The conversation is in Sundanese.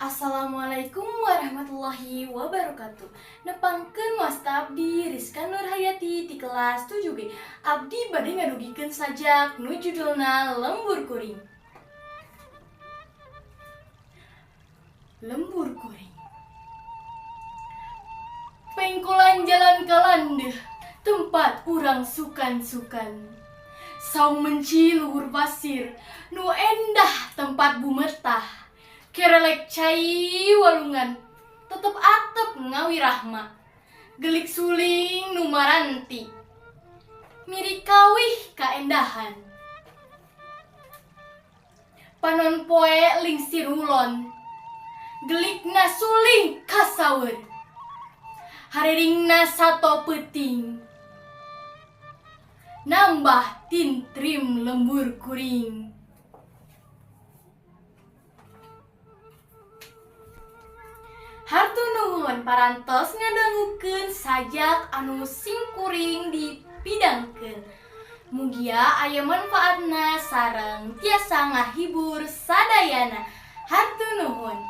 Assalamualaikum warahmatullahi wabarakatuh. Nepangkeun wasta abdi Rizka Nurhayati di kelas 7G. Abdi bade ngadugikeun sajak nu judulna Lembur Kuring. Lembur Kuring. Pengkolan jalan kalandeuh, tempat urang sukan-sukan. Saung menci luhur pasir, nu endah tempat bumertah. Kerelek cai walungan, tetep atep ngawirahma. Gelik suling nu maranti, mirik kawih kaendahan. Panon poe lingsir ulon, gelikna suling kasaweur. Hariringna sato peuting, nambah tintrim lembur kuring. Hartu nuhun parantos ngadangukeun sajak anu simkuring dipidangkeun. Mugia aya manfaatna sareng tiasa ngahibur sadayana. Hartu nuhun.